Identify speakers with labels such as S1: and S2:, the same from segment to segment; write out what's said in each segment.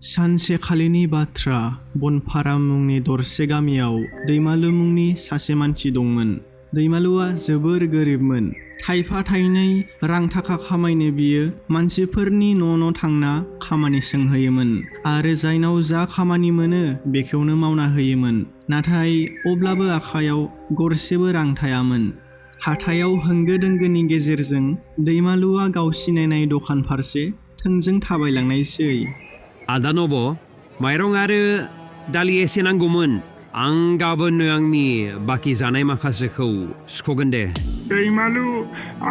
S1: सानसेखालिनि बाथ्रा बनफारा मुंनि दरसे गामियाव दैमालु मुंनि सासे मानसि दंमोन। दैमालुआ जोबोर गोरिबमोन। थाइफा थाइनै रां थाखा खामायनो बियो मानसिफोरनि न' थांना खामानि सोंहैयोमोन आरो जायनाव जा खामानि मोनो बेखौनो मावना होयोमोन। नाथाय अब्लाबो आखायाव गरसेबो रां थायामोन। हाथायाव होंगो दोंगोनि गेजेरजों दैमालुआ गाव सिनायनाय दखान फारसे थोंजों थाबायलांनायसै।
S2: आदा नब, माइरं आरो दालि एसे नांगौमोन। आं गाबोननो आंनि बाखि जानाय माखासेखौ सुख'गोन दे।
S3: दैमालु,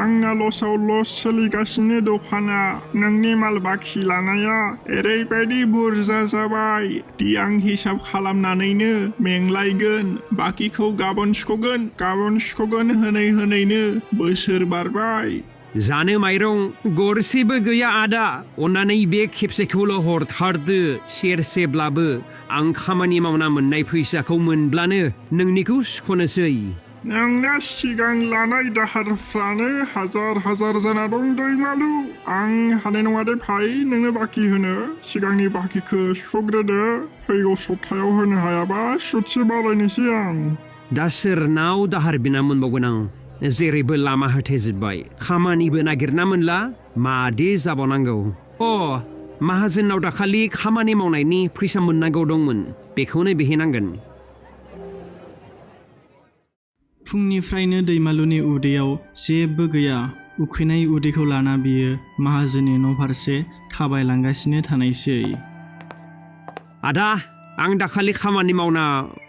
S3: आंना लसाव लस सोलिगासिनो दखाना। नोंनि माल बाखि लानाया ओरैबायदि बुरजा जाबाय दि आं हिसाब खालामनानैनो मेंलायगोन। बाखिखौ गाबोन सुख'गोन होनैनो बोसोर बारबाय।
S2: जानो माइरं गरसेबो गैया आदा। अन्नानै बे खेबसेखौल' हरथारदो सेरसेब्लाबो। आं खामानि मावना मोननाय फैसाखौ मोनब्लानो नोंनिखौ सुख'नोसै।
S3: नोंना सिगां लानाय दाहारफ्रानो हाजार जाना दं दैमालु। आं हानाय नङा दे भाइ नोंनो बाखि होनो। सिगांनि बाखिखौ सुख'ग्रोदो। फैगौ सप्तायाव होनो हायाबा सुतसो बारायनोसै आं।
S2: दा सोरनाव दाहार बिना मोनबावगोन आं? जेरैबो लामा होथेजोब्बाय। खामानिबो नागिरना मोनला। मादि जाबावनांगौ? माहाजोननाव दाखालि खामानि मावनायनि फैसा मोननांगौ दंमोन। बेखौनो बिहैनांगोन।
S1: फुंनिफ्रायनो दैमालुनि उदैयाव जेबो गैया। उखैनाय उदैखौ लाना बियो माहाजोननि न' फारसे थाबायलांगासिनो थानायसै।
S2: आदा, आं दाखालि खामानि मावना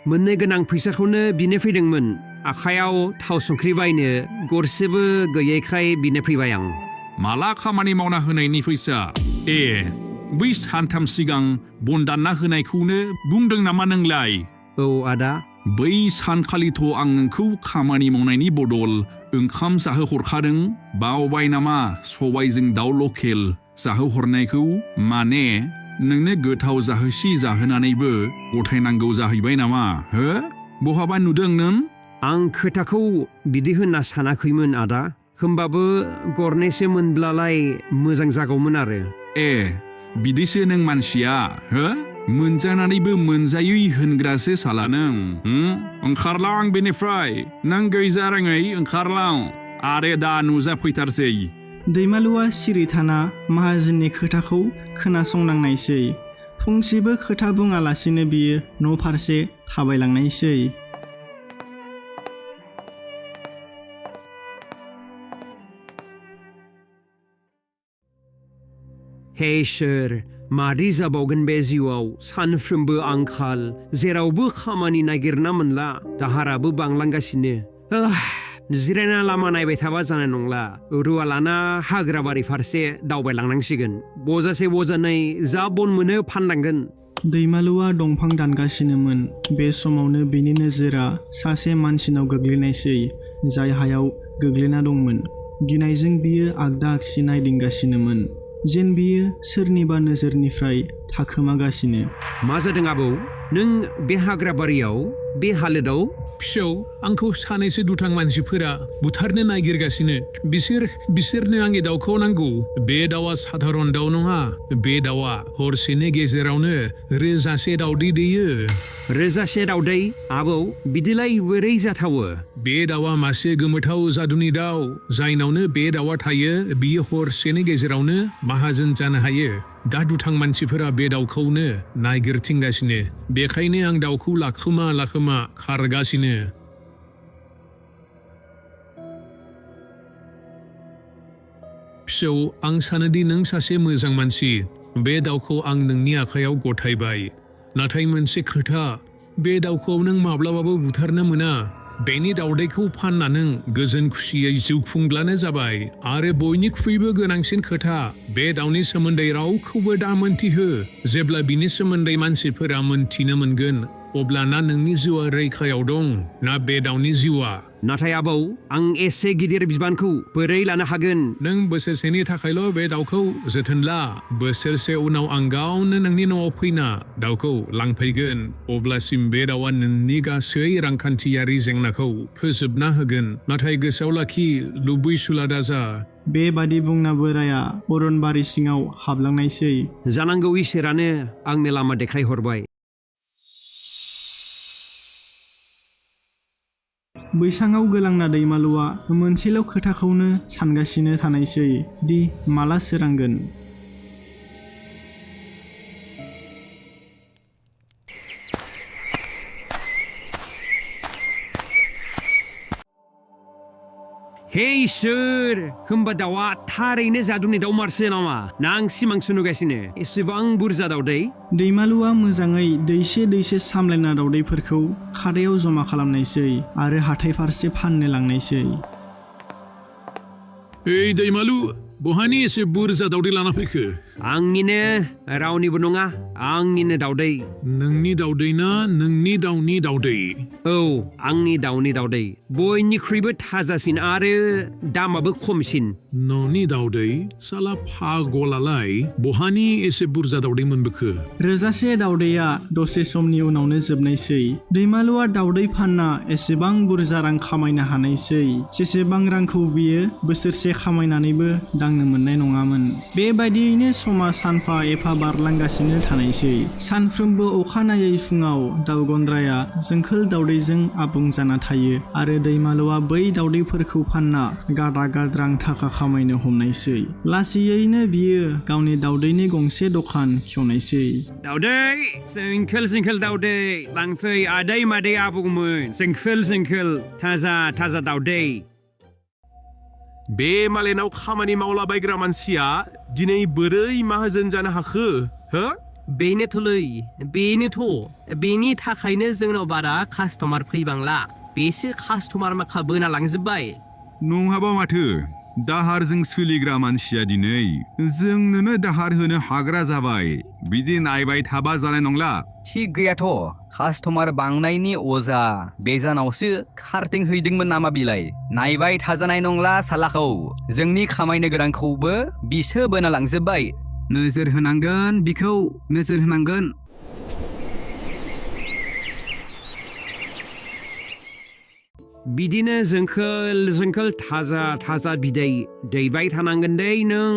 S2: मोननो गोनां फैसाखौनो बिनो फैदोंमोन। आखायाव थाव संख्रि बायनो गरसेबो गैयैखाय बिनो फैबाय आं।
S4: माला खामानि मावना होनायनि फैसा? बै सानथाम सिगां बन दानना होनायखौनो बुंदों नामा नोंलाय?
S2: औ आदा।
S4: बै सानखालिथ' आं नोंखौ खामानि मावनायनि बदल ओंखाम जाहोहरखादों। बावबाय नामा सबायजों दाउ लकेल जाहोहरनायखौ? माने नोंनो गोथाव जाहोनानैबो गथायनांगौ जाहैबाय नामा? बहाबा नुदों नों?
S2: आं खोथाखौ बिदि होनना सानाखैमोन आदा। होमबाबो गरनैसो मोनब्लालाय मोजां जागौमोन आरो।
S4: बिदिसो नों मानसिया? मोनजानानैबो मोनजायै होनग्रासो साला नों। ओंखारलां बेनिफ्राय। नों गैजारोङै ओंखारलां। आरो दा नुजाफैथारसै।
S1: दैमालुआ सिरि थाना माहाजोननि खोथाखौ खोनासंनांनायसै। फंसेबो खोथा बुङालासिनो बियो न' फारसे थाबायलांनायसै।
S2: हे इसोर, मादि जाबावगोन बे जिउआव? सानफ्रोमबो आंखाल, जेरावबो खामानि नागिरना मोनला। दाहाराबो बांलांगासिनो। जिरायना लामा नायबाय थाबा जानाय नंला। रुवा लाना हाग्राबारि फारसे दावबायलांनांसिगोन। बजासे बजानै जा बन मोनो फाननांगोन।
S1: दैमालुआ दंफां दानगासिनोमोन। बे समावनो बिनि नोजोरा सासे मानसिनाव गोग्लैनायसै, जाय हायाव गोग्लैना दंमोन। गिनायजों बियो आगदा आगसि नायदिंगासिनोमोन, जेन बियो सोरनिबा नोजोरनिफ्राय थाखोमागासिनो।
S2: मा जादों आबौ? नों बे हाग्राबारियाव बे हालोदाव?
S5: फिसौ, आंखौ सानैसो दुथां मानसिफोरा बुथारनो नागिरगासिनो। बिसोरनो आंनि दाउखौ नांगौ। बे दाउआ साधारन दाउ नङा। बे दाउआ हरसेनि गेजेरावनो रोजासे दाउदै दैयो।
S2: रोजासे दाउदै? आबौ, बिदिलाय बोरै जाथावो?
S5: बे दाउआ मासे गोमोथाव जादुनि दाउ। जायनावनो बे दाउआ थायो बियो हरसेनि गेजेरावनो माहाजोन जानो हायो। दा दुथां मानसिफोरा बे दाउखौनो नागिरथिंगासिनो। बेखायनो आं दाउखौ लाखोमा खारगासिनो। फिसौ, आं सानोदि नों सासे मोजां मानसि। बे दाउखौ आं नोंनि आखायाव गथायबाय। नाथाय मोनसे खोथा, बे दाउखौ नों माब्लाबाबो बुथारनो मोना। बेनि दाउदैखौ फानना नों गोजोन खुसियै जिउ खुंब्लानो जाबाय। आरो बयनिख्रुइबो गोनांसिन खोथा, बे दाउनि सोमोन्दै रावखौबो दा मोनथिहो। जेब्ला बिनि सोमोन्दै मानसिफोरा मोनथिनो मोनगोन, अब्लाना नोंनि जिउआ रैखायाव दं, ना बे दाउनि जिउआ?
S2: नाथाय आबौ, आं एसे गिदिर बिबानखौ बोरै लानो हागोन?
S5: नों बोसोरसेनि थाखायल' बे दाउखौ जोथोन ला। बोसोरसे उनाव आं गावनो नोंनि न'आव फैना दाउखौ लांफैगोन। अब्लासिम बे दाउआ नोंनि गासै रांखान्थियारि जेंनाखौ फोजोबना होगोन। नाथाय गोसोआव लाखि, लुबैसुला दाजा।
S1: बेबादि बुंना बोराया अरनबारि सिङाव हाबलांनायसै।
S2: जानांगौ इसोरानो आंनो लामा देखायहरबाय।
S1: बैसाङाव गोलांना दैमालुआ मोनसेल' खोथाखौनो सानगासिनो थानायसै दि माला सोरांगोन।
S2: हे इसोर, होमबा दाउआ थारैनो जादुनि दाउ मारसो नामा? ना आं सिमांसो नुगासिनो? एसेबां बुरजा दाउदै?
S1: दैमालुआ मोजाङै दैसे दैसे सामलायना दाउदैफोरखौ खादायाव जमा खालामनायसै आरो हाथाय फारसे फाननो लांनायसै।
S5: ओइ दैमालु, बहानि एसे बुरजा दावदै लाना फैखो?
S2: आंनिनो, रावनिबो नङा, आंनिनो दाउदै।
S5: नोंनि दावदै ना नोंनि दाउनि दावदै?
S2: औ, आंनि दाउनि दाउदै। बयनिख्रुइबो थाजासिन आरो दामाबो खमसिन।
S5: न'नि दावदै? साला फागलालाय, बहानि एसे बुरजा दावदै मोनबोखो?
S1: रोजासे दावदैया दसे समनि उनावनो जोबनायसै। दैमालुआ दावदै फानना एसेबां बुरजा रां खामायनो हानायसै जेसेबां रांखौ बियो बोसोरसे खामायनानैबो दांनो मोननाय नङामोन। बेबायदियैनो समा सानफा एफा बारलांगासिनो थानायसै। सानफ्रोमबो अखानायै फुङाव दाउ गन्द्राया जोंखोल दावदैजों आबुं जाना थायो आरो दैमालुआ बै दावदैफोरखौ फानना गादा गाद्रां थाखा खामायनो हमनायसै। लासैयैनो बियो गावनि दावदैनि गंसे दखान खेवनायसै।
S2: दावदै, जोंखोल दावदै, लांफै आदै मादै आबौमोन, जोंखोल थाजा थाजा दावदै।
S6: बे मालायनाव खामानि मावलाबायग्रा मानसिया दिनै बोरै माहाजोन जानो हाखो? हो?
S7: बेनोथ' बेनि थाखायनो जोंनाव बारा कास्टमार फैबांला। बेसो कास्टमार माखा बोना लांजोब्बाय।
S8: नंहाबा माथो, दाहारजों सोलिग्रा मानसिया दिनै जोंनोनो दाहार होनो हाग्रा जाबाय। बिदि नायबाय थाबा जानाय नंला।
S9: थिग गैयाथ', कास्टमार बांनायनि अजा बेजानावसो खारथिं हैदोंमोन नामा बिलाय? नायबाय थाजानाय नंला सालाखौ, जोंनि खामायनो गोनांखौबो बिसो बोना लांजोब्बाय।
S10: नोजोर होनांगोन, बिखौ नोजोर होनांगोन।
S2: बिदिनो जोंखोल थाजा थाजा बिदै दैबाय थानांगोन दै नों।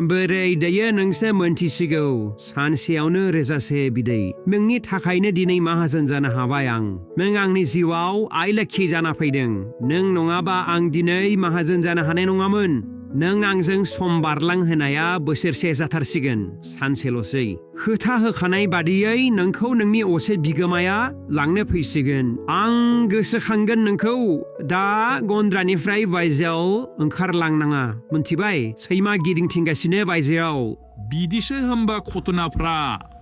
S2: बोरै दैयो नोंसो मोनथिसिगौ। सानसेयावनो रोजासे बिदै। नोंनि थाखायनो दिनै माहाजोन जानो हाबाय आं। नों आंनि जिउआव आइ लोक्षि जाना फैदों। नों नङाबा आं दिनै माहाजोन जानो हानाय नङामोन। नों आंजों सम बारलांहोनाया बोसोरसे जाथारसिगोन, सानसेल'सै। खोथा होखानाय बादियै नोंखौ नोंनि असे बिगोमाया लांनो फैसिगोन। आं गोसोखांगोन नोंखौ। दा गन्द्रानिफ्राय बायजोआव ओंखारलांनाङा, मोनथिबाय? सैमा गिदिंथिंगासिनो बायजोआव।
S4: बिदिसो होमबा घटनाफ्रा।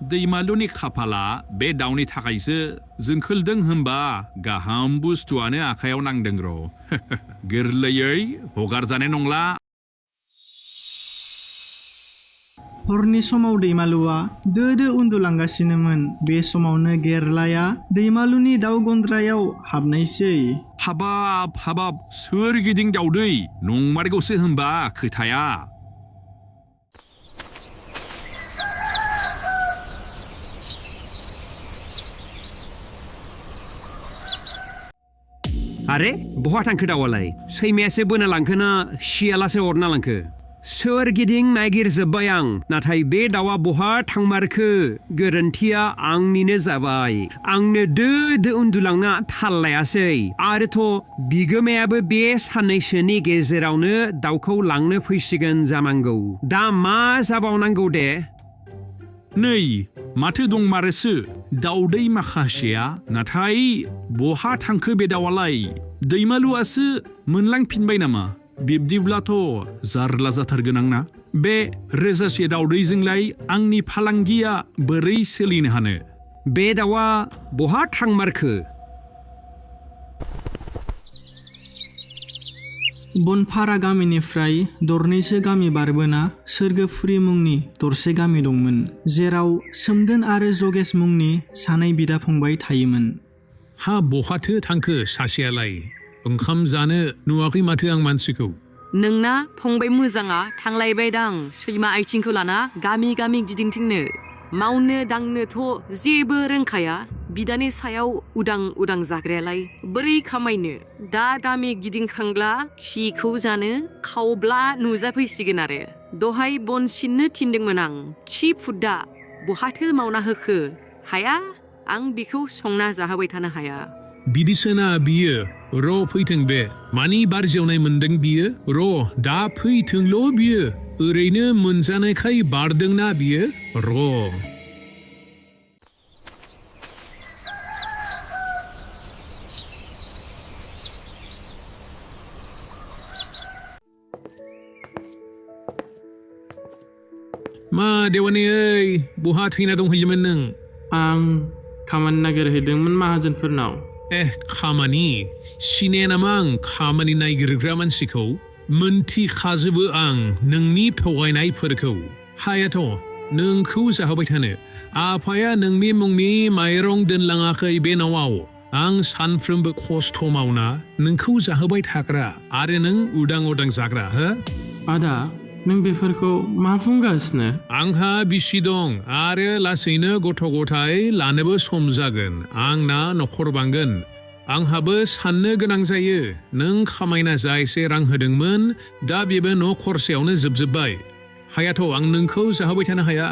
S4: दैमालुनि खाफाला बे दाउनि थाखायसो जोंखोलदों होमबा गाहाम बुस्थुआनो आखायाव नांदों र'। गोरलैयै हगारजानाय नंला।
S1: हरनि समाव दैमालुआ दो उन्दुलांगासिनोमोन। बे समावनो गेरलाया दैमालुनि दाउ गन्द्रायाव हाबनायसै।
S4: हाबाब सोरगिदिं दावदै, नंमारगौसो होमबा खोथाया।
S2: आरे, बहा थांखो दाउआलाय? सैमायासो बोना लांखो ना सियालासो अरना लांखो? सोरगिदिं नागिरजोब्बाय आं, नाथाय बे दाउआ बहा थांमारखो? गोरोन्थिया आंनिनो जाबाय। आंनो दो उन्दुलांना थाल लायासै। आरोथ' बिगोमायाबो बे साननैसोनि गेजेरावनो दाउखौ लांनो फैसिगोन जानांगौ। दा मा जाबावनांगौ दे?
S4: नै, माथो दंमारोसो दावदै माखासेया। नाथाय बहा थांखो बे दाउआलाय? दैमालुआसो मोनलांफिनबाय नामा? बिब्दिब्लाथ' जारला जाथारगोन आंना। बे रोजासे दावदैजोंलाय आंनि फालांगिया बोरै सोलिनो हानो?
S2: बे दाउआ बहा थांमारखो?
S1: बनफारा गामिनिफ्राय दरनैसो गामि बारबोना सोरगोफुरि मुंनि दरसे गामि दंमोन, जेराव सोमदोन आरो जगेश मुंनि सानै बिदा फंबाय थायोमोन।
S5: हा बहाथो थांखो सासेयालाय? ओंखाम जानो नुवाखै माथो आं मानसिखौ।
S11: नोंना फंबाय मोजाङा थांलायबायदां सैमा आइथिंखौ लाना गामि गिदिंथिंनो। मावनो दांनोथ' जेबो रोंखाया। बिदानि सायाव उदां उदां जाग्रायालाय बोरै खामायनो दा गामि गिदिंखांब्ला खिखौ जानो खावब्ला नुजाफैसिगोन आरो दहाय बन सिननो थिनदोंमोन आं खि फुद्दा बहाथो मावना होखो हाया आं बिखौ संना जाहोबाय थानो हाया
S5: बिदिसोना बियो र' फैथों बे मानि बार जेवनाय मोनदों बियो र' दा फैथोंल' बियो ओरैनो मोनजानायखाय बारदोंना बियो र' मा देवानि ओइ बहा थैना दंहैयोमोन नों
S1: आं खामानि नागिरहैदोंमोन माहाजोनफोरनाव
S5: खामानि सिनाया नामा आं खामानि नागिरग्रा मानसिखौ मोनथिखाजोबो आं नोंनि थगायनायफोरखौ हायाथ' नोंखौ जाहोबाय थानो आफाया नोंनि मुंनि माइरं दोनलाङाखै बे न'आव आं सानफ्रोमबो खस्थ' मावना नोंखौ जाहोबाय थाग्रा आरो नों उदां उदां जाग्रा हो
S1: आदा नों बेफोरखौ मा बुंगासिनो
S5: आंहा बिसि दं आरो लासैनो गथ' गथाय लानोबो सम जागोन आंना न'खर बांगोन आंहाबो साननो गोनां जायो नों खामायना जा एसे रां होदोंमोन दा बेबो न' खरसायावनो जोबजोब्बाय हायाथ' आं नोंखौ जाहोबाय थानो हाया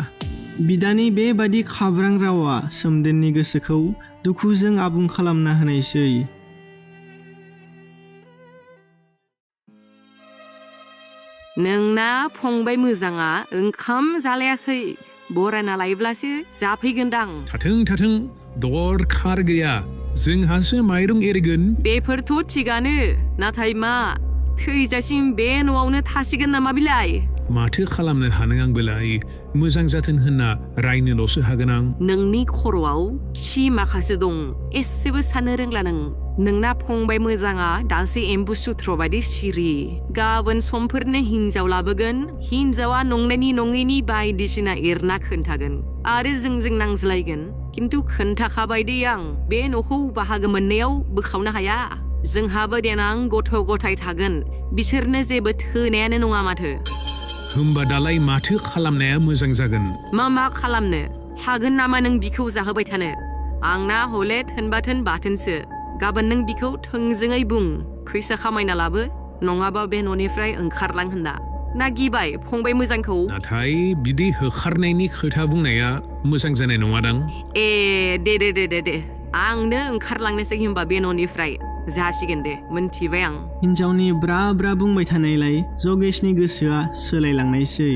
S1: बिदानि बेबादि खाब्रां रावा सोमदोननि गोसोखौ दुखुजों आबुं खालामना होनायसै
S11: नोंना फंबाय मोजाङा ओंखाम जालायाखै बरायना लायोब्लासो जाफैगोनदां
S5: थाथों दरखार गैया जोंहासो माइरं एरगोन
S11: बेफोरथ' थिगानो नाथाय मा थैजासिम बे न'आवनो थासिगोन नामा बिलाय
S5: माथो खालामनो हानो आंबोलाय मोजां जाथों होनना रायनोल'सो हागोन आं
S11: नोंनि खर'आव खि माखासे दं एसेबो साननो रोंला नोंना फंबाय मोजाङा दासो एम्बु सुथ्र बायदि सिरि गाबोन समफोरनो हिनजाव लाबोगोन हिनजावा नंनायनि नङैनि बायदिसिना एरना खोन्थागोन आरो जोंजों नांज्लायगोन खिन्थु खोन्थाखाबाय दे आं बे न'खौ बाहागो मोननायाव बोखावनो हाया जोंहाबो देनां गथ' गथाय थागोन बिसोरनो जेबो थोनायानो नङा माथो
S5: होमबा दालाय माथो खालामनाया मोजां जागोन
S11: मा खालामनो हागोन नामा नों बिखौ जाहोबाय थानो आंना हले थोनबाथोन बाथोनसो गाबोन नों बिखौ थोंजोङै बुं फैसा खामायना लाबो नङाबा बे न'निफ्राय ओंखारलां होनना ना गिबाय फंबाय मोजांखौ
S5: नाथाय बिदि होखारनायनि खोथा बुंनाया मोजां जानाय नङादां
S11: दे आंनो ओंखारलांनोसै होनबा बे न'निफ्राय जासिगोन दे मोनथिबाय आं
S1: हिनजावनि ब्रा ब्रा बुंबाय थानायलाय जगेशनि गोसोआ सोलायलांनायसै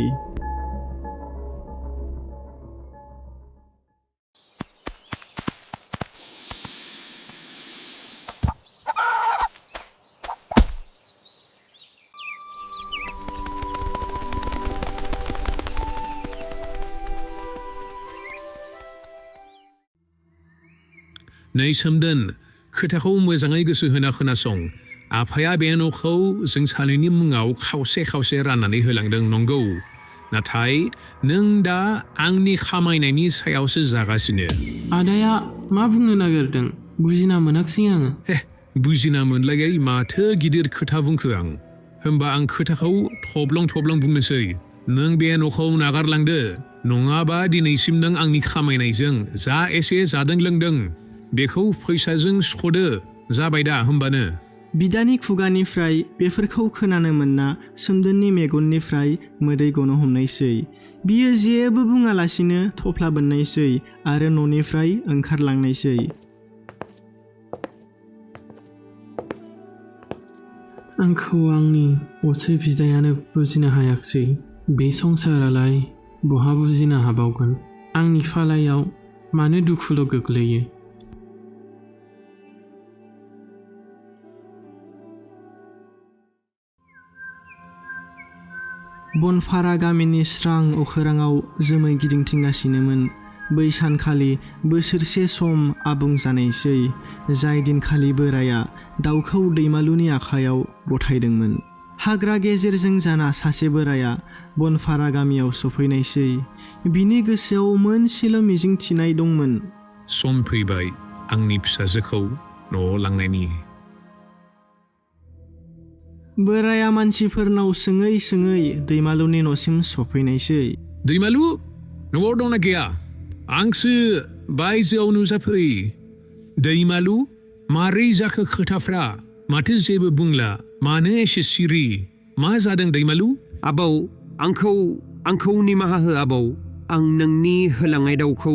S5: नै सोमदोन खोथाखौ मोजाङै गोसो होना खोनासं आफाया बे न'खौ जों सानैनि मुङाव खावसे राननानै होलांदों नंगौ नाथाय नों दा आंनि खामायनायनि सायावसो जागासिनो
S1: आदाया मा बुंनो नागिरदों बुजिना मोनाखसै आङो
S5: बुजिना मोनलायै माथो गिदिर खोथा बुंखो आं होमबा आं खोथाखौ थब्लं बुंनोसै नों बे न'खौ नागारलांदो नङाबा दिनैसिम नों आंनि खामायनायजों जा एसे जादों लोंदों बेखौ फैसाजों सुख'दो जाबाय दा होमबानो
S1: बिदानि खुगानिफ्राय बेफोरखौ खोनानो मोनना सोमदोननि मेगननिफ्राय मोदै गनो हमनायसै बियो जेबो बुङालासिनो थफ्ला बोननायसै आरो न'निफ्राय ओंखारलांनायसै आंखौ आंनि असे बिदायानो बुजिनो हायाखसै बे संसारालाय बहा बुजिनो हाबावगोन आंनि फालायाव मानो दुखुल' गोग्लैयो बनफारा गामिनि स्रां अखोराङाव जोमै गिदिंथिंगासिनोमोन बै सानखालि बोसोरसे सम आबुं जानायसै जाय दिनखालि बोराया दाउखौ दैमालुनि आखायाव गथायदोंमोन हाग्रा गेजेरजों जाना सासे बोराया बनफारा गामियाव सफैनायसै बिनि गोसोआव मोनसेल' मिजिं थिनाय दंमोन
S5: सम फैबाय आंनि फिसाजोखौ न'आव लांनायनि
S1: बोराया मानसिफोरनाव सोङै दैमालुनि न'सिम सफैनायसै
S5: दैमालु न'आव दंना गैया आंसो बायजोआव नुजाफै दैमालु मारै जाखो खोथाफ्रा माथो जेबो बुंला मानो एसे सिरि मा जादों दैमालु
S2: आबौ आंखौ निमाहा हो आबौ आं नोंनि होलांनाय दाउखौ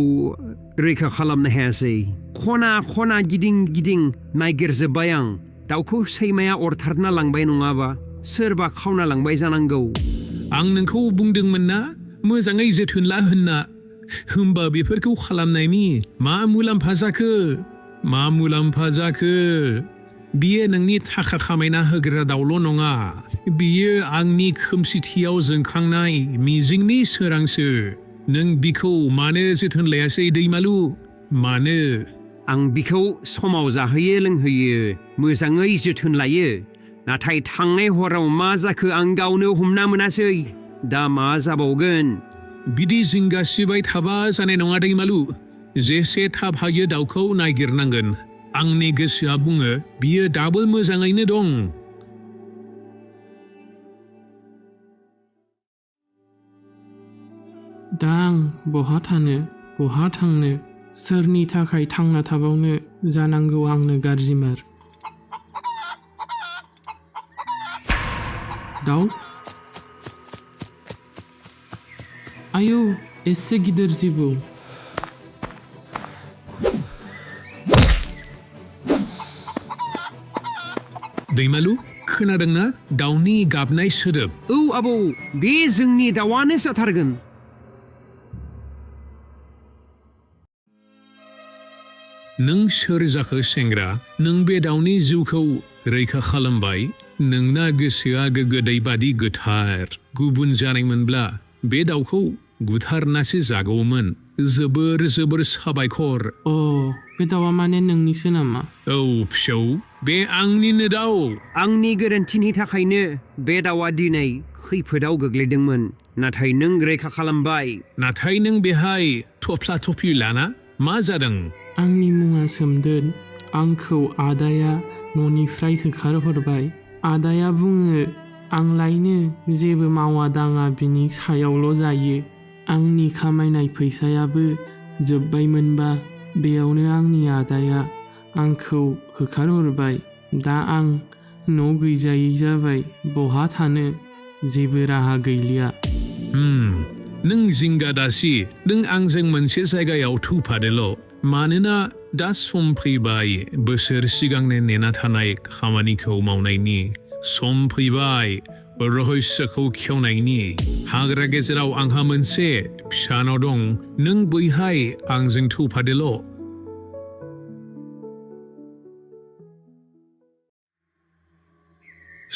S2: रैखा खालामनो हायासै खना गिदिं नायगिरजोब्बाय आं दाउखौ सैमाया अरथारना लांबाय नङाबा सोरबा खावना लांबाय जानांगौ
S5: आं नोंखौ बुंदोंमोन ना मोजाङै जोथोन ला होनना होमबा बेफोरखौ खालामनायनि मा मुलाम्फा जाखो बियो नोंनि थाखा खामायना होग्रा दाउल' नङा बियो आंनि खोमसिथियाव जोंखांनाय मिजिंनि सोरांसो नों बिखौ मानो जोथोन लायासै दैमालु मानो
S2: आं बिखौ समाव जाहोयो लोंहोयो मोजाङै जोथोन लायो नाथाय थांनाय हराव मा जाखो आं गावनो हमना मोनासै दा मा जाबावगोन
S5: बिदि जिंगा सिबाय थाबा जानाय नङा दैमालु जेसे थाब हायो दाउखौ नागिरनांगोन आंनि गोसोआ बुङो बियो दाबो मोजाङैनो दं
S12: दा आं बहा थानो बहा थांनो सोरनि थाखाय थांना थाबावनो जानांगौ आंनो गाज्रिमार दाउ आयौ एसे गिदिर जिबौ
S5: दैमालु खोनादोंना दाउनि गाबनाय सोदोब
S2: औ आबौ बे जोंनि दाउआनो जाथारगोन
S5: नों सोर जाखो सेंग्रा नों बे दाउनि जिउखौ रैखा खालामबाय नोंना गोसोआ गोग्गो दै बादि गोथार गुबुन जानायमोनब्ला बे दाउखौ बुथारनासो जागौमोन जोबोर साबायखर
S12: बे दाउआ माने नोंनिसो नामा
S5: औ फिसौ बे आंनिनो दाउ
S2: आंनि गोरोन्थिनि थाखायनो बे दाउआ दिनै खैफोदाव गोग्लैदोंमोन नाथाय नों रैखा खालामबाय
S5: नाथाय नों बेहाय थफ्ला थफ्लि लाना मा जादों
S12: आंनि मुङा सोमदोन आंखौ आदाया न'निफ्राय होखारहरबाय आदाया बुङो आंलायनो जेबो मावा दाङा बिनि सायावल' जायो आंनि खामायनाय फैसायाबो जोब्बायमोनबा बेयावनो आंनि आदाया आंखौ होखारहरबाय दा आं न' गैजायै जाबाय बहा थानो जेबो राहा गैलिया
S5: नों जिंगा दासि नों आंजों मोनसे जायगायाव थौफादोल' मानोना दा सम फैबाय बोसोर सिगांनो नेना थानाय खामानिखौ मावनायनि सम फैबाय रहस्यखौ खेवनायनि हाग्रा गेजेराव आंहा मोनसे फिसा न' दं नों बैहाय आंजों थौफादोल'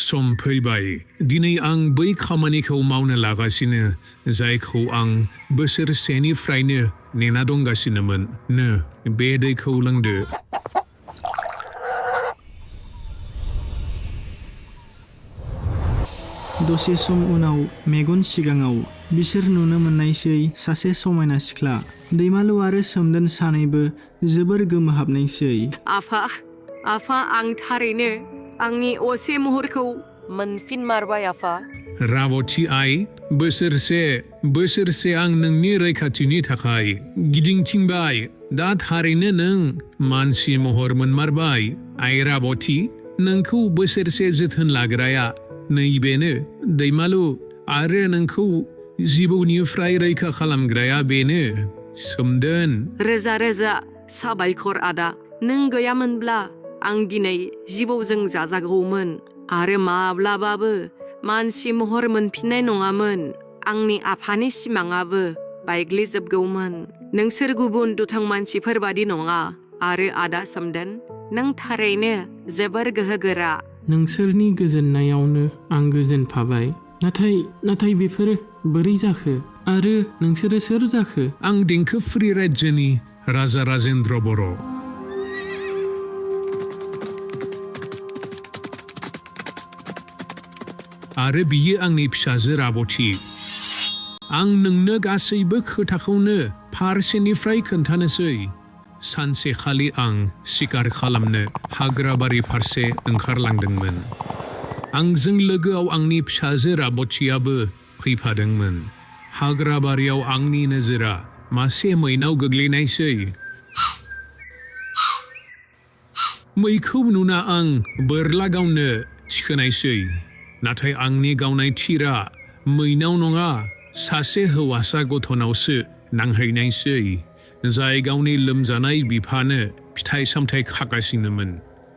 S5: सम फैबाय दिनै आं बै खामानिखौ मावनो लागासिनो जायखौ आं बोसोरसेनिफ्रायनो नेना दंगासिनोमोन बे दैखौ लोंदो
S1: दसे सम उनाव मेगन सिगाङाव बिसोर नुनो मोननायसै सासे समायना सिख्ला दैमालु आरो सोमदोन सानैबो जोबोर गोमोहाबनायसै
S11: आफा आं थारैनो आंनि असे महरखौ मोनफिनमारबाय आफा
S5: राबथि आइ बोसोरसे आं नोंनि रैखाथिनि थाखाय गिदिंथिंबाय दा थारैनो नों मानसि महर मोनमारबाय आइ राबथि नोंखौ बोसोरसे जोथोन लाग्राया नैबेनो दैमालु आरो नोंखौ जिबौनिफ्राय रैखा खालामग्राया बेनो सोमदोन
S11: रोजा साबायखर आदा नों गैयामोनब्ला आं दिनै जिबौजों जाजागौमोन आरो माब्लाबाबो मानसि महर मोनफिननाय नङामोन आंनि आफानि सिमाङाबो बायग्लिजोबगौमोन नोंसोर गुबुन दुथां मानसिफोर बादि नङा आरो आदा सोमदोन नों थारैनो जोबोर गोहोगोरा
S12: नोंसोरनि गोजोननायावनो आं गोजोनफाबाय नाथाय बेफोर बोरै जाखो आरो नोंसोरो सोर जाखो
S5: आं देंखोफुरि रायजोनि राजा राजेन्द्र बर' आरो बियो आंनि फिसाजो राबथि आं नोंनो गासैबो खोथाखौनो फारसेनिफ्राय खोन्थानोसै सानसेखालि आं शिकार खालामनो हाग्राबारि फारसे ओंखारलांदोंमोन आंजों लोगोआव आंनि फिसाजो राबथियाबो फैफादोंमोन हाग्राबारियाव आंनि नोजोरा मासे मैनाव गोग्लैनायसै मैखौ नुना आं बोरला गावनो थिखोनायसै नाथाय आंनि गावनाय थिरा मैनाव नङा सासे हौवासा गथ'नावसो नांहैनायसै जाय गावनि लोमजानाय बिफानो फिथाइ सामथाइ खागासिनोमोन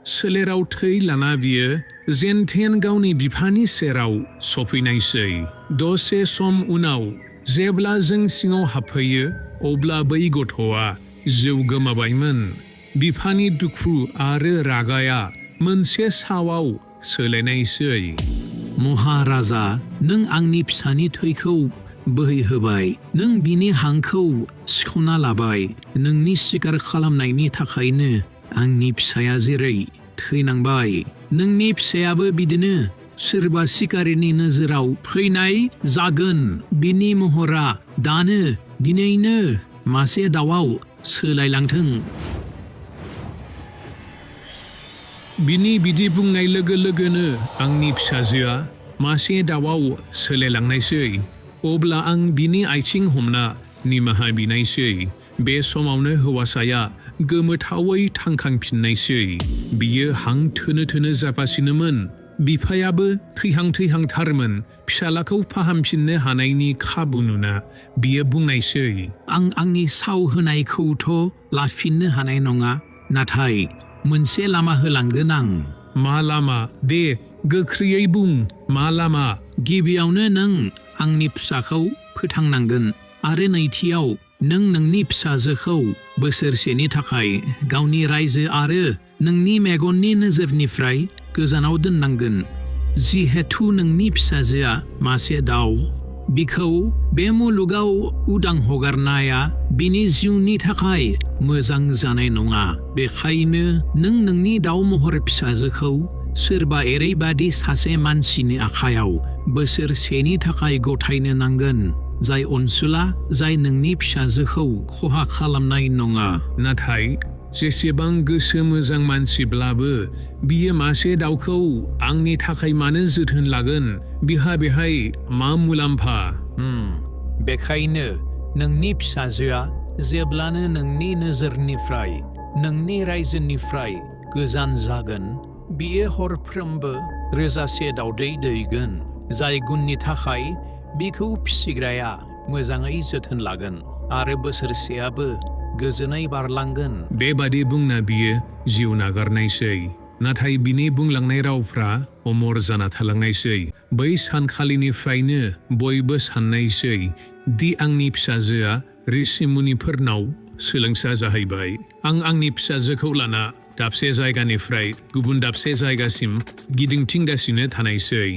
S5: सोलेराव थै लाना बियो जेनथेन गावनि बिफानि सेराव सफैनायसै दसे सम उनाव जेब्ला जों सिङाव हाबफैयो अब्ला बै गथ'आ जिउ गोमाबायमोन बिफानि दुखु आरो रागाया मोनसे सावाव सोलायनायसै
S13: महाराजा नों आंनि फिसानि थैखौ बोहैहोबाय नों बिनि हांखौ सिख'ना लाबाय नोंनि सिखार खालामनायनि थाखायनो आंनि फिसाया जेरै थैनांबाय नोंनि फिसायाबो बिदिनो सोरबा सिखारिनि नोजोराव फैनाय जागोन बिनि महरा दानो दिनैनो मासे दाउआव सोलायलांथों
S5: बिनि बिदि बुंनाय लोगो लोगोनो आंनि फिसाजोआ मासे दाउआव सोलायलांनायसै अब्ला आं बिनि आथिं हमना निमाहा बिनायसै बे समावनो हौवासाया गोमोथावै थांखांफिननायसै बियो हां थोनो जागासिनोमोन बिफायाबो थैहांथारमोन फिसालाखौ फाहामफिननो हानायनि खाबु नुना बियो बुंनायसै
S13: आं आंनि साव होनायखौथ' लाफिननो हानाय नङा नाथाय मोनसे लामा होलांगोन आं
S5: मा लामा दे गोख्रैयै बुं मा लामा
S13: गिबियावनो नों आंनि फिसाखौ फोथांनांगोन आरो नैथियाव नों नोंनि फिसाजोखौ बोसोरसेनि थाखाय गावनि रायजो आरो नोंनि मेगननि नोजोरनिफ्राय गोजानाव दोननांगोन जिहेथु नोंनि फिसाजोआ मासे दाउ बिखौ बे मुलुगाव उदां हगारनाया बिनि जिउनि थाखाय मोजां जानाय नङा बेखायनो नों नोंनि दाउ महर फिसाजोखौ सोरबा एरैबादि सासे मानसिनि आखायाव बोसोरसेनि थाखाय गथायनो नांगोन जाय अनसुला जाय नोंनि फिसाजोखौ खहा खालामनाय नङा
S5: नाथाय जेसेबां गोसो मोजां मानसिब्लाबो बियो मासे दाउखौ आंनि थाखाय मानो जोथोन लागोन बिहा बेहाय मा मुलाम्फा
S13: बेखायनो नोंनि फिसाजोआ जेब्लानो नोंनि नोजोरनिफ्राय नोंनि रायजोनिफ्राय गोजान जागोन बियो हरफ्रोमबो रोजासे दावदै दैगोन जाय गुननि थाखाय बिखौ फिसिग्राया मोजाङै जोथोन लागोन आरो बोसोरसेयाबो गोजोनै बारलांगोन
S5: बेबादि बुंना बियो जिउ नागारनायसै नाथाय बिनि बुंलांनाय रावफ्रा अमर जाना थालांनायसै बै सानखालिनिफ्रायनो बयबो साननायसै दि आंनि फिसाजोआ ऋषिमुनिफोरनाव सोलोंसा जाहैबाय आं आंनि फिसाजोखौ लाना दाबसे जायगानिफ्राय गुबुन दाबसे जायगासिम गिदिंथिंगासिनो थानायसै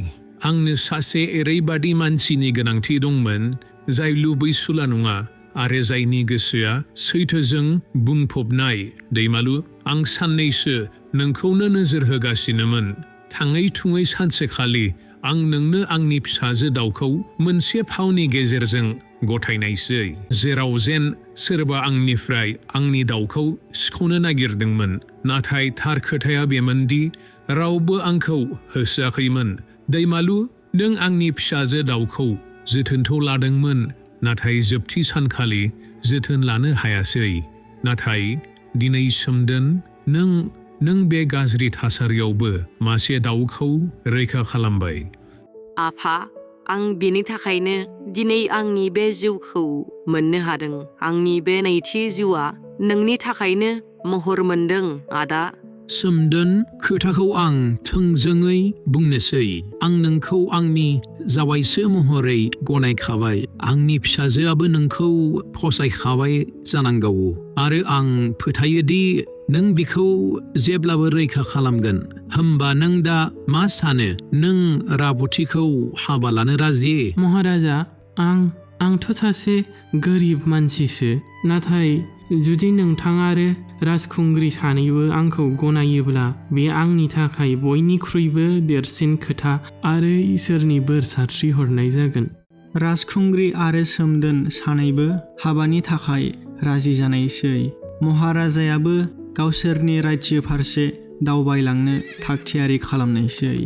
S5: आंनो सासे एरैबादि मानसिनि गोनांथि दंमोन जाय लुबैसुला नङा आरो जायनि गोसोआ सैथोजों बुंफबनाय दैमालु आं साननैसो नोंखौनो नोजोर होगासिनोमोन थाङै थुङै सानसेखालि आं नोंनो आंनि फिसाजो दाउखौ मोनसे फावनि गेजेरजों गथायनायसै जेराव जेन सोरबा आंनिफ्राय आंनि दाउखौ सिख'नो नागिरदोंमोन नाथाय थार खोथाया बेमोनदि रावबो आंखौ होसोआखैमोन दैमालु नों आंनि फिसाजो दाउखौ जोथोनथ' लादोंमोन नाथाय जोबथि सानखालि जोथोन लानो हायासै नाथाय दिनै सोमदोन नों बे गाज्रि थासारियावबो मासे दाउखौ रैखा खालामबाय
S11: आफा आं बेनि थाखायनो दिनै आंनि बे जिउखौ मोननो हादों आंनि बे नैथि जिउआ नोंनि थाखायनो महर मोनदों आदा
S13: सोमदोन खोथाखौ आं थोंजोङै बुंनोसै आं नोंखौ आंनि जावायसो महरै गनायखाबाय आंनि फिसाजोआबो नोंखौ फसायखाबाय जानांगौ आरो आं फोथायोदि नों बिखौ जेब्लाबो रैखा खालामगोन होमबा नों दा मा सानो नों राबथिखौ हाबा लानो राजि
S12: महाराजा आंथ' सासे गोरिब मानसिसो नाथाय जुदि नोंथां आरो राजखुंग्रि सानैबो आंखौ गनायोब्ला बे आंनि थाखाय बयनिख्रुइबो देरसिन खोथा आरो इसोरनि बोर सारस्रि हरनाय जागोन
S1: राजखुंग्रि आरो सोमदोन सानैबो हाबानि थाखाय राजि जानायसै महाराजायाबो गावसोरनि रायजो फारसे दावबायलांनो थागथियारि खालामनायसै